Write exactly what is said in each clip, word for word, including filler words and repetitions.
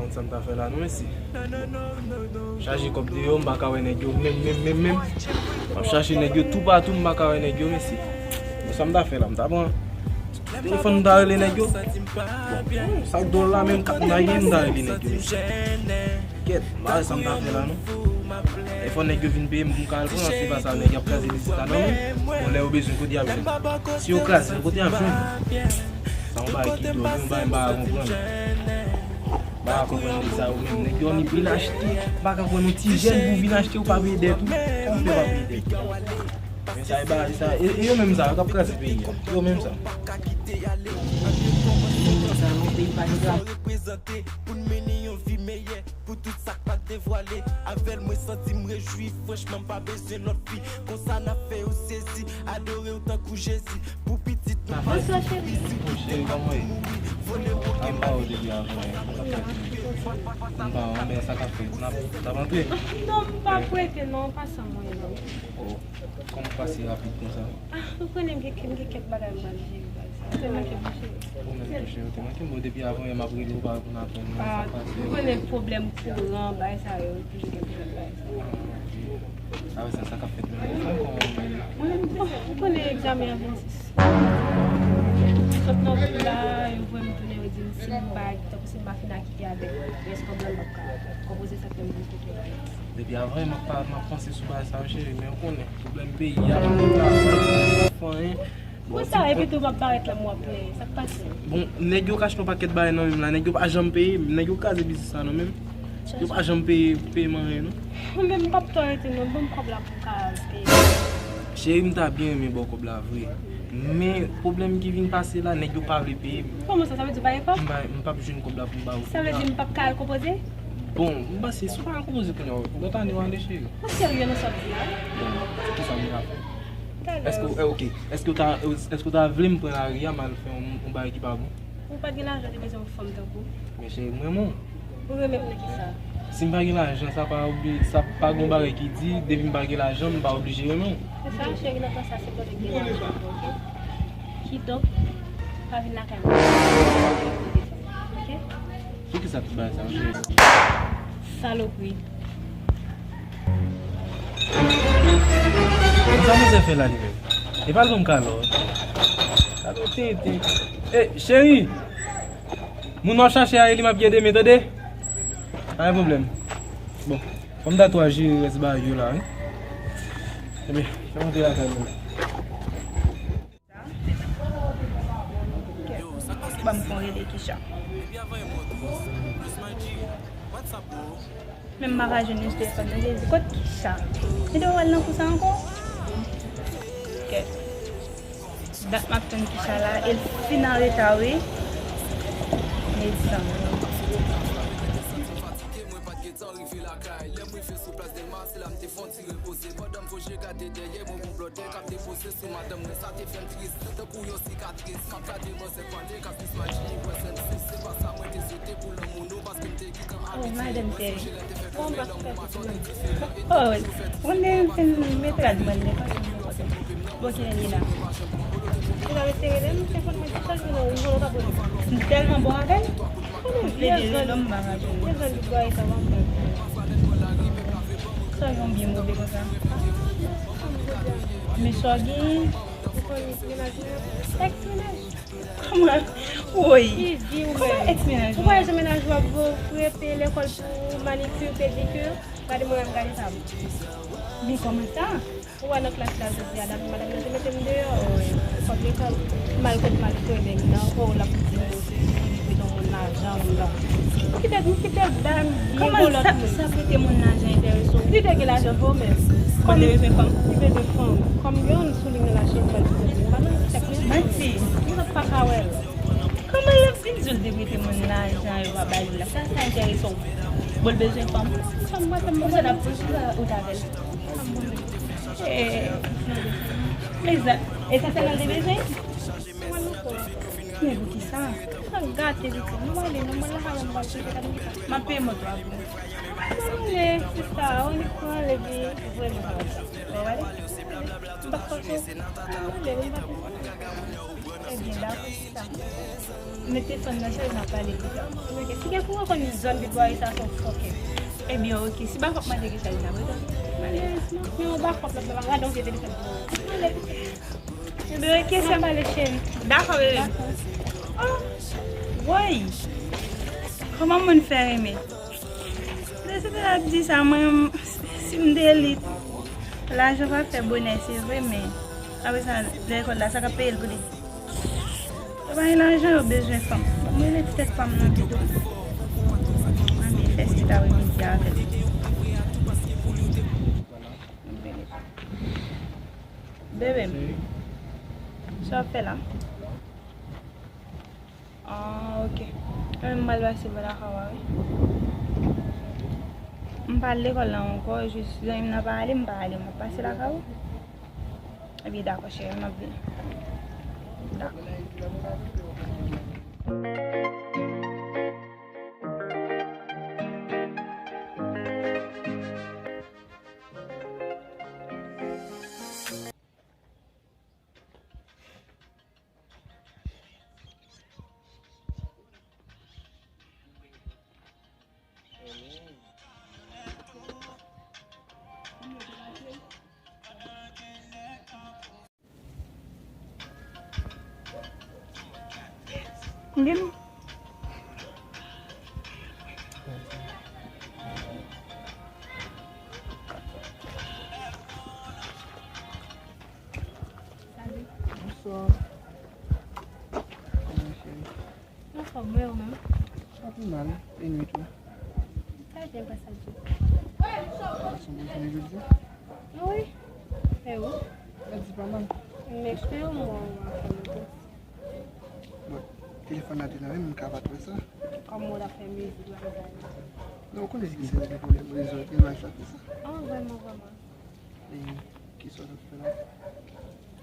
Sa m ta fè la non, mesye. Chaje kòb deyò, m pa ka wè nèg yo menm, menm, menm, menm. M ap chache nèg yo toupatou, m pa ka wè nèg yo, mesye. Men sa m ta fè la, m ta pran telefòn, m ta rele nèg yo. Bon, sa k dwòl la menm, kat m ta gen, m ta rele nèg yo, mesye. Kèt, m pa wè sa m ta fè la non. E fò nèg yo vin peye m pou m ka al pran, se pa sa, nèg y ap kraze biznis la nan men m. Bon, lè yo bezwen, kote y ap jwenn? Si yo kraze l, kote y ap jwenn? Sa yon bagay ki dwòl, yon bagay m pa ka konprann. M pa ka konprann nèg sa yo menm. Nèg yo ni vin achte, m pa ka konprann yon ti jèn pou vin achte, ou pa peye dèt ou. Kòman w fè pa peye dèt? Men sa e bagay sa, e, e yo menm sa, yo k ap kraze peyi a. Yo menm sa. Sa yon peyi pa gen travay. Pou n mennen yon vi meyè, pou tout sa k pa t devwale. Avè l mwen santi m rejwi, franchman m pa bezwen lòt fi. Konsa n ap fè yo sezi, adore w tankou Jezi. Pou pitit nou. Bonswa, cheri. Cheri, kòman w ye? Vole woke. An pa w depi avan, an pa w, men sa k ap fèt, n ap, n ap antre? Non, m p ap rete non, pa sa mwen non. Oh, kòman w pase rapid konsa? Ah, ou konnen m gen, m gen kèk bagay m pral jere, bagay sa. Ou te manke m, cheri. Ou menm tou, cheri, ou te manke m. Bon, depi avan yè m ap rele w, ou pa reponn apèl mwen, sa k pase? Ou konnen pwoblèm kouran, bagay sa yo, toujou gen pwoblèm bagay sa. Ah, ok. Apre sa, sa k ap fèt menm? Ou fè ankò menm? Bon, ou konnen egzamen an vennsis. M sot nan vil la, yo voye m tounen, yo di m si m pa, tankou si m pa fin akite avèk rès kòb la, m p ap ka konpoze, sa k fè m vin kote w la. Depi avan yè m ap pa, m ap panse sou bagay sa yo, cheri, men ou konnen, pwoblèm peyi a, m pa travay, m pa fè anyen. Bon, konsa, epi tou m ap parèt la, m w ap plenyen. Sa k pase? Bon, nèg yo k achte yon pakèt bagay nan men m la, nèg yo pa janm peye m, nèg yo kraze biznis la nan men m. Yo pa janm peye, peye m anyen, non. Men m p ap twò rete, non, ban m kòb la pou m ka al peye. Cheri, m ta byen renmen ba w kòb la vre. Men, pwoblèm ki vin pase la, nèg yo pa vle peye m. Kòman sa? Sa vle di w pa gen kòb? M pa, m p ap jwenn kòb la pou m ba ou. Sa vle di m p ap ka al konpoze? Bon, m panse, si w pa al konpoze kounye a, lòt ane w ale, cheri. Ou serye nan sa w di a? Bon, kisa m ta fè? Èske, eh, ok. Èske w ta, èske w ta vle m pran lari a, m al fè yon, yon bagay ki pa bon? Ou pa t gen lajan, te bezwen yon fanm tankou w? Men cheri, m renmen w. Ou renmen m nan kisa? Si m pa gen lajan, sa pa obli-, sa pa gon bagay ki di, depi m pa gen lajan, m pa oblije renmen w. Se sa, cheri, nan tan sa, se kote gen lajan, ok? Kidonk, pa vin lakay mwen. Ok? Poukisa tout bagay sa yo, cheri? Salopri. Sa manzè fè la li menm? E pa l ban m kalòt. Kalòt tenten. Ey, cheri! Moun w ap chache a, e li m ap gen demen, tande? Pa gen pwoblèm. Bon, fò m ta tou al jere rès bagay yo la, wi. Ebyen, fè m antre lakay mwen. Ban m fè yon rele Kisha. Men m pa ka jwenn li sou telefòn nan, Jezi. Kot Kisha? Li te wè l nan kou sa ankò? Kèt. Dat m ap tann Kisha la, e l fin anreta, wi. Mezanmi. Oh, madanm Terry. Bon, m pa fè kouti moun. Oh, ou ne fin met rad mwen, ne pa. Bon, ki lè li la? Li la ret rele m, telefòn mwen, chak jou nan yon jou, l ap rele m. M tèlman bon avè l. M plede rele l, m pa ka jwenn li. Sa yon byen move konsa. Men sa w gen. Èks mennaj. Kòman? Woy. Kòman èks mennaj? Ou pa wè jan mennaj ou ap voye w fre, peye lekòl pou manikir, pedikir? Gade mwen menm, gade sa m. Men kòman sa? Ou wè nan klas la jodi a, madanm nan te mete m deyò. Kòm lekòl, m al kot m al kreve m nan, o, l ap di m, o, se, se, se, se yon moun lajan m nan. M kite, m kite bagay m byen. Kòman bon lòt sa, moun. Sa prete moun lajan enterese w? Li te gen lajan vre menm. Kòm li te bezwen fanm. Li bezwen fanm. Kòm gen yon souliy nan lache, m pral kite l. M pa nan chèk li. Manti. Ou pa ka wè l. Kòman l ap vin di w l te prete moun lajan, yo pa ba li la? Sa, sa enterese w? Bon, l bezwen fanm. Fanm, mwen, fanm, mwen, fanm, mwen, ou ta avè l. Eh, mezanmi, e sa sèlman l te bezwen? Men poukisa? Sa gate pitit. Nou ale, nou, mwen lakay mwen, m pral chèche gade kisa. M ap peye moto a pou ou. Mwen ale, sista, ou ni pran levi, vrèman sa va. Ou ale? M p ap fòse w. Mwen ale, mwen pa fè sa. Ebyen, dakò, sista. Mete fòn nan chaj, n ap pale pita. Ebyen, oke, si gen pou mwen konn zòn Pitbwaye sa, se yon fòkè. Ebyen, oke, si pa fòk mande ki chaj la, mwen malerezman, men yon bakòp la, mwen gade yon vye telefòn pou mwen. Ebyen, oke, sa pale, cheri. Dakò, bebe. Dakò. Oh, woy! Kòman moun fè renmen? Lè se te ap di sa, mwen, si m te li, lajan pa fè bonè, se vre, men apre sa, lekòl la, sa k ap peye l pou li? Yo pa gen lajan, yo bezwen fanm. Ban m rele ti tèt pa m nan pito. Ann fè ti apremidi avè l. Bebe m, sa w ap fè la? Ah, oke. Mwen menm m pral pase bò lakay ou a, wi. M pa al lekòl la ankò, jis zanmi m nan pa ale, m pa ale, m ap pase lakay ou. Ebyen, dakò, cheri, m ap vini. Dakò. Li menm. Bonswa. Kòman cheri? Anfòm, wi, ou menm? Pa pi mal, e nwit ou? Trè byen, pa sa di. Ou sou wout jounen jodi? Wi. E ou? Mèdi pa mal. M espere w mò w ap fè mouton. Bon, telefòn nan te nan men m, m ka pa t wè sa. Kòman w t ap fè mizik la, sa? Non, ou konnen se gen pwoblèm rezo, gen lwa sa fè sa. Ah, vrèman, vrèman. E kisa w t ap fè la?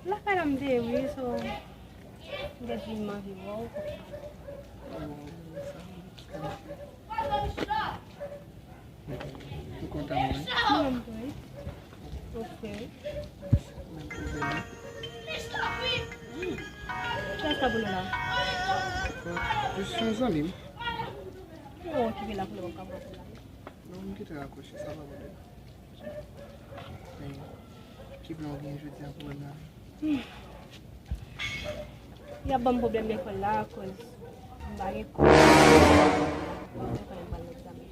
Lakay la m te ye, wi, so, m te di m anvi wè w. Oh, sa, m ki kalifye. Ou kontan mwen? Mwen menm tou, wi. Ok. Menm pwoblèm. Kiyès la pou nou la? Jis yon zanmi m. Ou okipe la pou nou, w ap ka pran pou la. Non, m kite rakwoche, sa pa pwoblèm. Men, ki plan w gen jodi a pou wè m la? Hmm. Y ap ban m pwoblèm lekòl la, akoz m pa gen kòb. Mwen te konnen m pral nan egzamen.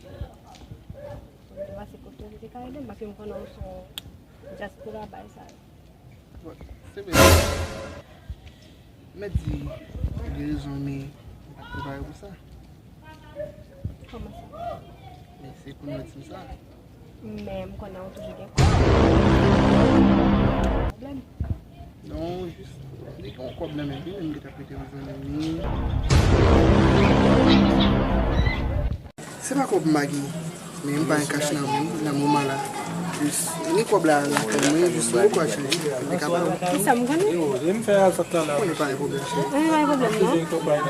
Mwen te pase kote w te ka ede m, paske m konnen w se yon dyaspora bay sa yo. Bon, se vre. Mèt di, ou gen rezon, men m pa t prepare pou sa. Kòman sa? Men se kounye a w di m sa. Men m konnen ou toujou gen kòb. Pwoblèm. Non, jis, li gen yon kòb nan men li, men m gentan prete yon zanmi m li. Se pa kòb m pa gen, men m pa gen kach nan men m nan moman la. Jis, ni kòb la lakay mwen, jis m poko al chanje, m te ka ba ou. Kisa m konnen? Yo, e m fè al sot la la. Konnen pa gen pwoblèm, cheri. Mwen pa gen pwoblèm,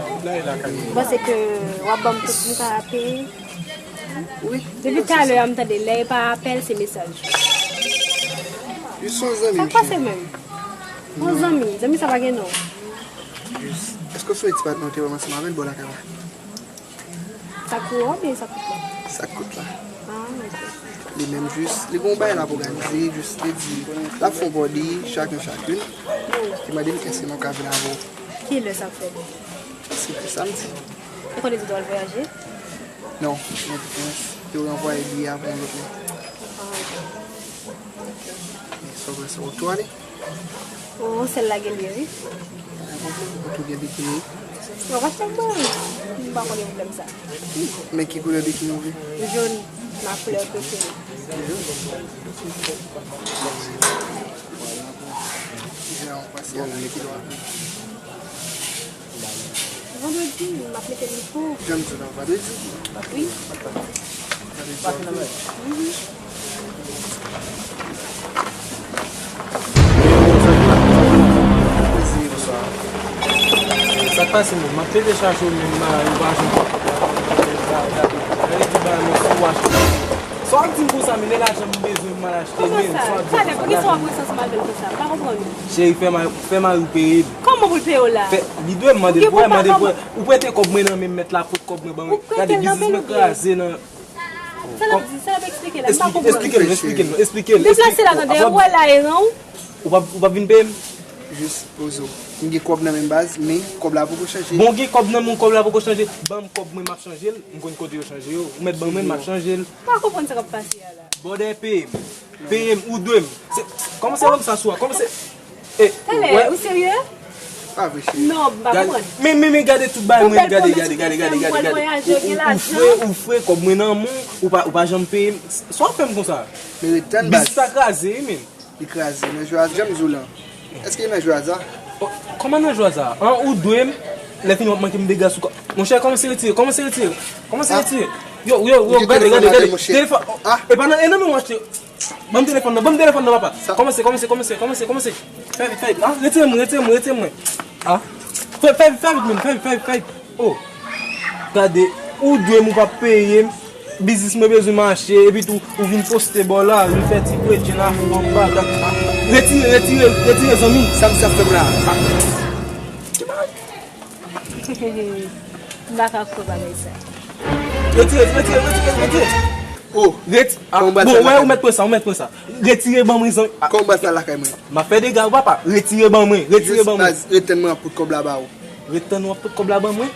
non. Pase ke w ap ban m tout m ka peye. Wi. Depi talè a m tande lè e pa apèl, se mesaj. Jis yon zanmi m, cheri. Sa k pase menm? Yon zanmi, zanmi sa pa gen non. Jis, èske w sonje ti patnè w te wè m ansanm avè l bò lakay la? Sa k kou a oubyen sa k kout la? Sa k kout la. Ah, ok. Li menm jis, li gon bagay l ap òganize, jis li di, l ap fè yon bòde, chak yon chak youn. Li mande m èske mwen ka vin avè w. Kilè sa ap fèt? Se pou samdi. Ou konnen di w al vwayaje? Non, mwen te, te ranvwaye biyè a pou yon lòt lè. Ah, ok. Men sa w panse, ou tou ale? O, sèl la gen lye, wi. Ou tou gen bikini? Ou pa fè bon. M pa konnen pwoblèm sa. Men ki koulè bikini ou vle? Jòn, ma koulè prefere. Jòn? Jan ou panse a la ki lwa. Vandredi, m ap mete li pou. Jan m di w la, vandredi? Wi. Vandredi w ap vini? Mhm. Sa k pase menm? M ap telechaje w menm la, ou pa jwenn. Sa vle di ba nou sou WhatsApp. W ap di m konsa, men lè lajan m bezwen, m al achte, men sa w ap di konsa. Kòman sa? Talè, poukisa w ap resanti m avè l konsa? M pa konprann ou. Cheri, fè ma-, fè mari w peye m. Kòman pou l peye w la? Fè, li dwe m mande l pou wè, mande l pou wè. Ou prete kòb mwen nan men m, mèt la pot kòb mwen ban mwen. Gade, biznis mwen kraze nan. Sa l ap di, sa l ap eksplike la, m pa konprann. Esplike l, esplike l, esplike l. Deplase la, tande, ou wè la eran ou. Ou p ap, ou p ap vin peye m? Jis poze w. M gen kòb nan men m baz, men kòb la poko chanje. Bon, gen kòb nan men w, kòb la poko chanje. Ban m kòb mwen, m ap chanje l. M konn kote yo chanje yo. Ou mèt ban mwen, m ap chanje l. M pa konprann sa k ap pase a la. Bòdè, peye m. Peye m, ou dwe m. Se, kòman se wè m sa sou a? Kòman se, e, talè, ou serye? Pa vre, cheri. Non, m pa konprann. Men, men, men gade tout bagay mwen, gade, gade, gade, gade, gade. Ou, ou, ou fre, ou fre, kòb mwen nan men w, ou pa, ou pa janm peye m. Sa w ap fè m konsa? Men ret tann baz. Biznis la kraze, wi, men. Li kraze nan jwa a, jan m di w lan. Èske nan jwa a? Kòman nan jwa a? An, ou dwe m, lè fini w ap manke m dega sou kò. Monchè, kòmanse retire, kòmanse retire, kòmanse retire. Yo, yo, yo, gade, gade, gade. Telefòn. E pa nan, e nan men w achte. Ban m telefòn nan, ban m telefòn nan, papa. Kòmanse, kòmanse, kòmanse, kòmanse, kòmanse. Fè vit, fè vit. Ah, retire mwen, retire mwen, retire mwen. Ah. Fè, fè vit, fè vit, men, fè vit, fè vit, fè vit. Oh. Gade, ou dwe m, ou p ap peye m. Biznis mwen bezwen mache, epi tou, ou vin poste bò lari, fè ti kretyen afè, bagay. Retire, retire, retire, zanmi. Sa misye ap fè m la? Ki bagay? M pa ka kwè bagay sa. Retire, retire, retire, retire. Oh, reti-, ah, bon, wè, ou mèt pran sa, ou mèt pran sa. Retire ban mwen, zanmi. Ah. Kòman baz la lakay mwen? M ap fè dega, papa. Retire ban mwen, retire ban mwen. Jis baz, ret tann mwen ap pot kòb la ba ou. Ret tann w ap pot kòb la ban mwen.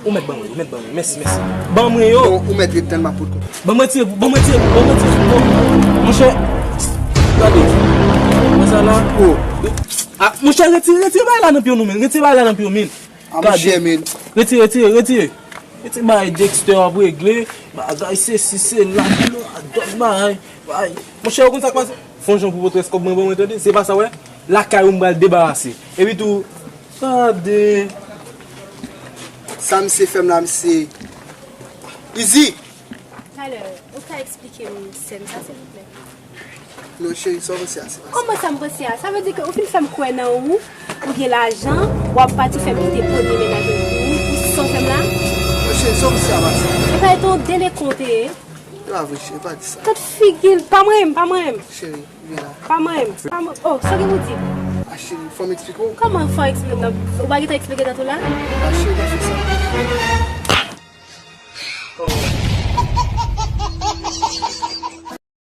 Ou mèt ban mwen, ou mèt ban mwen. Mèsi, mèsi. Ban mwen yo. Bon, ou mèt ret tann m ap pot kòb. Ban mwen ti, ban mwen ti, ban mwen ti. Bon, monchè. Gade. Wè sa la. Oh. Ah, monchè, retire, retire bagay la nan pye w, men. Retire bagay la nan pye w, men. Ah, monchè, men. Retire, retire, retire. Retire bagay Dexter ap regle. Bagay sesi, sela. Dòt bagay. Bagay. Monchè, ou konn sa k pase? Fè yon jan pou pote rès kòb mwen ban mwen, tande? Se pa sa, wè. Lakay ou m pral debarase. Epi tou, gade. Sa misye fè m la, misye. Izi! Talè, ou ka eksplike m sèn sa, silvouplè? Non, cheri, sa w panse a, se pa sa. Kòman sa m panse a? Sa vle di ke ou fin fè m kwè nan ou, ou gen lajan, w ap pati fè m kite premye mennaj ou pou ou, ou sonje m la? Non, cheri, sa w panse a, pa sa. E pa etan w delekon w te ye? E pa vre, cheri, pa di sa. Tout figi l, pa manyen m, pa manyen m. Cheri, vin la. Pa manyen m, pa manyen m. Oh, sa w gen pou di? A, cheri, fò m eksplike w. Kòman fò w eksplike m nan? Ou pa gentan eksplike tèt ou la? A, cheri, pa fè sa.